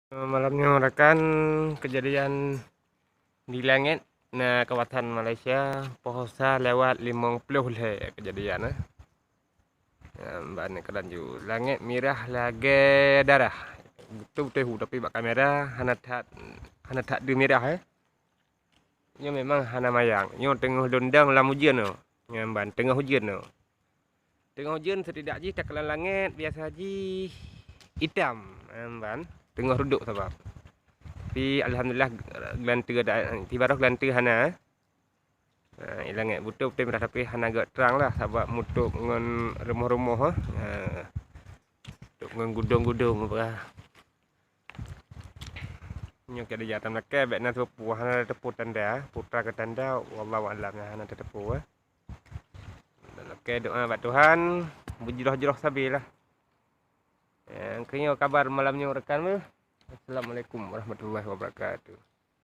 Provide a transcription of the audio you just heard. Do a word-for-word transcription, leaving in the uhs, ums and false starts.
Malam nyoe rakan, kejadian di langét na kawasan Malaysia, poh sa lewat limong ploh lhèe kejadian, eh. Nyan ban keudroe ju langét mirah lagèe darah. Beutôi-beutôi hu, tapi bak kamera hana that, hana that deuh mirah, eh. Nyoe memang hana mayang. Nyoe teungoh lôn dong lam ujeuen nyoe. Nyan ban teungoh ujeuen nyoe. Teungoh ujeuen seudidak jih takalon langét biasa jih itam, nyan ban teungoh reudôk sabab. Tapi alhamdulillah geulanteue da-, tibaroh geulanteue hana. Ha, i langét beutôi-beutôi mirah tapi hana gèt trang lah sabab meutup ngon rumoh-rumoh, ha. Meutup ngon gudong-gudong apa. Nyoe ka dijak tam lakèe, bèk na teupeu, hana teupeu tanda, putra keu tanda, wallahu a'lam, hana teupeu, eh. Lakèe doa bak Tuhan, beujroh-jroh sabe lah. Eh, keu nyoe kabar malam nyoe rakan meuh. Assalamualaikum warahmatullahi wabarakatuh.